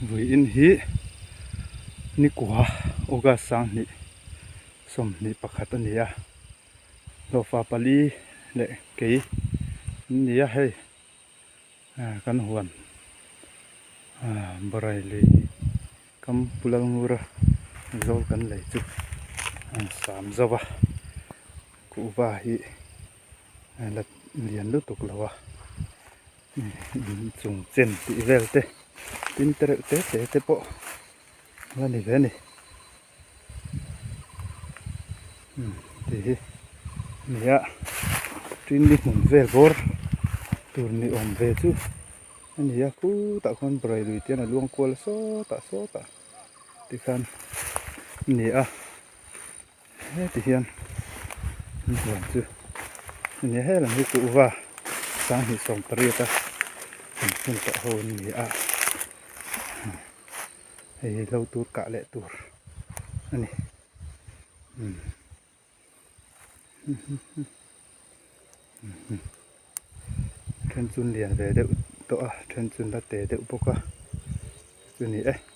Vawiin hi nikua August sanghnih 21 a ni a, hlawhfa pali leh kei an ni a hei kan huan Barai lui kam Pu Lalngura zawl kan lei chu an sam zo va, kuhva hi la lian lutuk lo a. Chung chen tih vel te tin te reuh te te te pawh la ni ve a ni tih hi nia tin ni hmun vel bawr tur ni awm ve chu a ni a khutah khuan burai lui te hian a luang kual a sawtah sawtah tikhan a ni a. Heti hian an huan chu a ni a, helam hi kuhva 28 a kan hun tawh ho an ni a, hei hi hlo tur kah leh tur a ni. Then chu lian ve deuh tawh a, then chu la te deuh bawk a chu ni e.